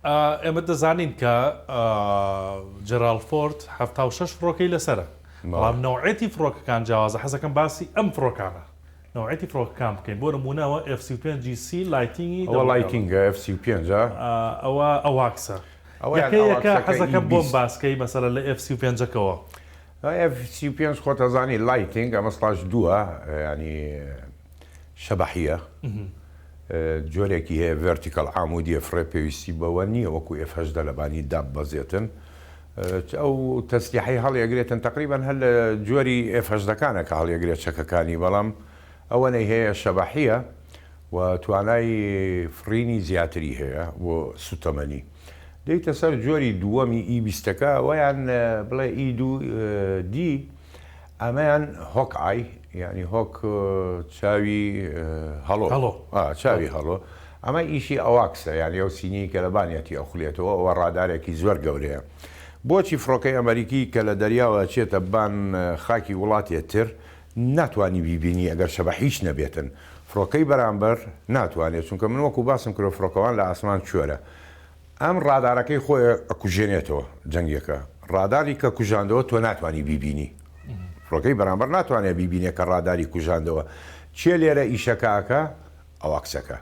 ئێمە دەزانین کە جێراڵد فۆرد 76 فڕۆکەی لەسەرە، بەڵام نەوعێتی فڕۆکەکان جیاوازە، حەزەکەم باسی ئەم فڕۆکانە نەوعێتی فڕۆکەکان بکەین، بۆ نموونە ئەوە ئێف 35 جی سی لایتینگی ئەوە لایتینگە ئێف 35 ە. ئەوە ئەواکسە. یەکە یەکە حەزەکەم بۆم باس کەی مەسەلەن لە ئێف 35 ەکەوە. ئێف 35 خۆت ئەزانی لایتینگ ئەمە slash دووە یانی شەبەحیە جۆرێکی هەیە vertical عامودیە فڕێ پێویستی بەوە نییە وەکو ئێف 18 لەبانی داببەزێتن ئەو تەسلیحەی هەڵیەگرێتن تەقریبەن هەر لە جۆری ئێف هەژدەکانە کە هەڵیەگرێت چەکەکانی بەڵام ئەوەنەی هەیە شەبەحیە و توانای فڕینی زیاتری هەیە بۆ سوتەمەنی دێیتە سەر جۆری دووەمی ئی بیستەکە وەیان بڵێ ئی دوو دی ئەمەیان هۆک ئای یانی هۆک چاوی هەڵۆ هەڵۆ چاوی هەڵۆ ئەمە ئیشی ئەواکسە یانی ئەو سینیەی کە لەبانیەتی ئەخولێتەوە ئەوە ڕادارێکی زۆر گەورەیە بۆچی فڕۆکەی ئەمەریکی کە لە دەریاوە ئەچێتە بان خاکی وڵاتێ تر ناتوانی بیبینی ئەگەر شەبەحیش نەبێتن فڕۆکەی بەرامبەر ناتوانێت چونکە من وەکو باسم کرد فڕۆکەوان لە ئاسمان کوێرە ئەم ڕادارەکەی خۆی ئەکوژێنێتەوە جەنگێکە ڕاداری کە کوژاندەوە تۆ ناتوانی بیبینی فڕۆکەی بەرامبەر ناتوانێت بیبینێ کە ڕاداری کوژاندەوە چێ لێرە ئیشەکە ئەکا ئەواکسەکە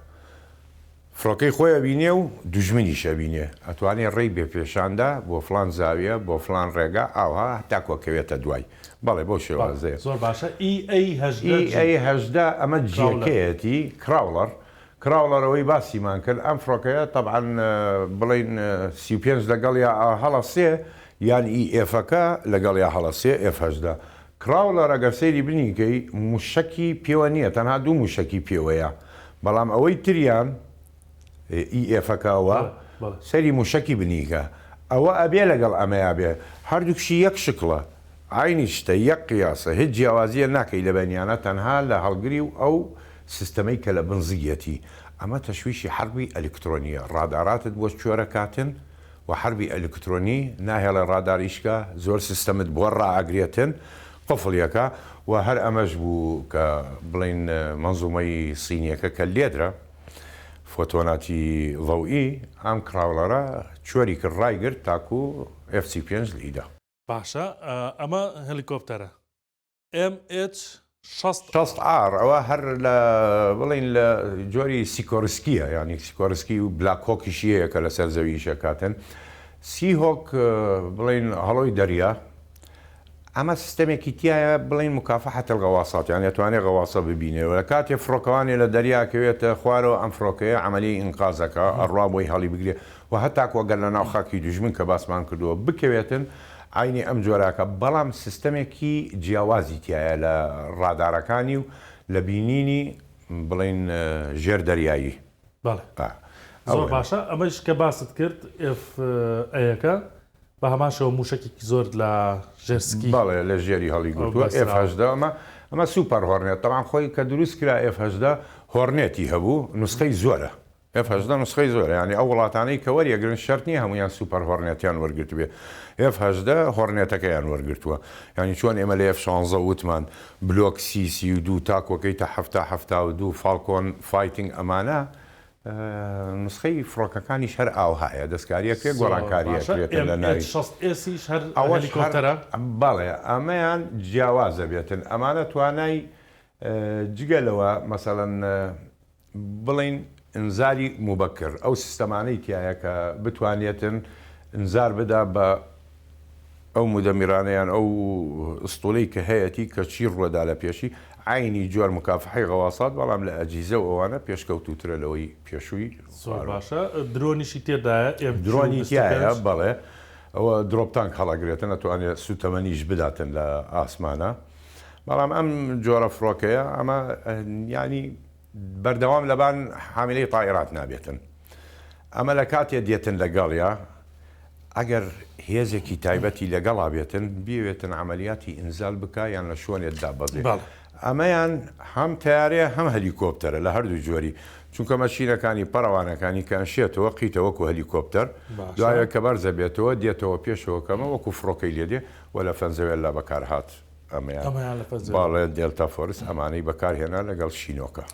فڕۆکەی خۆی ئەبینێ و دوژمنیش ئەبینێ ئەتوانێ ڕێی بێ پێشاندا بۆ فڵان زاویە بۆ فڵان ڕێگا ئاوها هەتاکو ئەکەوێتە دوای بەڵێ بەو شێوازەیە. زۆر باشە ئی ئەی 18 ئی ئەی 18 ئەمە جێکەیەتی کراوڵەر کراوڵەر ئەوەی باسیمان کرد ئەم فڕۆکەیە تەبعەن بڵێین 35 لەگەڵیا هەڵەسێ یان ئی ئێفەکە لەگەڵیا هەڵەسێ ئێف 18 کراوڵەر ئەگەر سەیری بنیکەی موشەکی پێوە نییە تەنها دوو موشەکی پێوەیە بەڵام ئەوەی تریان ئی ئێفەکە ئەوە سەیری موشەکی بنیکە ئەوە ئەبێ لەگەڵ ئەمەیا بێ هەردووکشی یەک شکڵە عەینی شتە یەک قیاسە هیچ جیاوازیە ناکەی لە بەینیانە تەنها لە هەڵگری و ئەو سیستەمەی کە لە بن زگیەتی ئەمە تەشویشی حەربی ئەلکترۆنیە ڕاداراتت بۆ کوێرە کاتن و حەربی ئەلکترۆنی ناهێڵێ ڕادار ئیشکا زۆر سیستەمت بۆ ڕائەگرێتن قفڵ یەکە و هەر ئەمەش بوو کە بڵێین مەنزومەی سینیەکە کە لێدرا فۆتۆناتی ضوئی ئەم کراوڵەرە چۆری کرد ڕایگرت تاکو ئێف 35 لێیدا. باشە ئەمە هێلیکۆپتەرە ئێم ئێچ 60 60 ئاڕ ئەوە هەر لە بڵێین لە جۆری سیکۆرسکیە یانی سیکۆرسکی و بلاک هۆکیشی هەیە کە لەسەر زەوی ئیش ئەکاتن سی هۆک بڵێین هەڵۆی دەریا ئەمە سیستەمێکی تایە بڵێین مکافحة الغواصات یانی ئەتوانێ غەواسە ببینێ و لە کاتێ فڕۆکەوانێ لە دەریا کەوێتە خوارەوە ئەم فڕۆکەیە عەمەلیەی ئینقاز ئەکا ئەڕوا بۆی هەڵی بگرێ و هەتاکو ئەگەر لە ناو خاکی دوژمن کە باسمان کردووە بکەوێتن عەینی ئەم جۆراکە بەڵام سیستەمێکی جیاوازی تیایە لە ڕادارەکانی و لە بینینی بڵێین ژێر دەریایی. بەڵێ زۆر باشە ئەمەش کە باست کرد ئێف ئەیەکە بە هەمان شێوە موشەکێکی زۆر لە ژێر سکی بەڵێ لە ژێری هەڵی گرتووە ئێف 18 ئەمە ئەمە سوپەر هۆرنێت تەبعەن خۆی کە دروست کرا ئێف 18 هۆرنێتی هەبوو نوسخەی زۆرە ئێف 18 نوسخەی زۆرە یانی ئەو وڵاتانەی کە وەریەگرن شەرت نییە هەموویان سوپەر هۆرنێتیان وەرگرتبێ ئێف 18 هۆرنێتەکەیان وەرگرتووە یانی چۆن ئێمە لە ئێف 16 وتمان بلۆک سی 32 تاکۆکەی تا 70 72 فاڵکۆن فایتینگ ئەمانە نوسخەی فڕۆکەکانیش هەر ئاوهایە دەستکاری ئەکرێت زۆر گۆڕانکاری باشە ئەکرێتن ئێم لە ئێچ ناوی 60 ئێسیش هەر ئەوەش هەر هەلیکۆپتەرە؟ بەڵێ ئەمەیان جیاوازە بێتن ئەمانە توانای جگە لەوە مەسەلەن بڵێین ئینزاری موبەکر ئەو سیستەمانەی تیایە کە بتوانێتن ئینزار بدا بە ئەو مودەمیرانە یان ئەو ئسطولەی کە هەیەتی کە چی ڕوەدا لە پێشی، عەینی جۆر مکافحەی غەواسات بەڵام لە ئەجهیزە و ئەوانە پێشکەوتووترە لەوەی پێشووی زۆر خواروە. باشە درۆنیشی تێدایە ئێم کیو درۆنی تیایە 25. بەڵێ ئەوە drop tank هەڵەگرێتن ئەتوانێ سوتەمەنیش بداتن لە ئاسمانا بەڵام ئەم جۆرە فڕۆکەیە ئەمە یانی بەردەوام لەبان حامیلەی تائیرات نابێتن ئەمە لە کاتێ دێتن لەگەڵیا ئەگەر هێزێکی تایبەتی لەگەڵا بێتن بیەوێتن عەمەلیاتی ئینزال بکا یان لە شۆنێت دابەزێ ئەمەیان هەم تەیارەیە هەم هەلیکۆپتەرە لە هەردوو جۆری چونکە مەشینەکانی پەڕەوانەکانی کە ئەشێتەوە قیتە وەکو هەلیکۆپتەر دوایە کە بەرزە بێتەوە دێتەوە پێشەوە کەمە وەکو فڕۆکەی لێدێ و لە فەنزەوێللا بەکارهات. ئەمەیان ئەمەیان لە فەزێ. بەڵێ دێلتا فۆرس ئەمانەی بەکار هێنا لەگەڵ شینۆکە.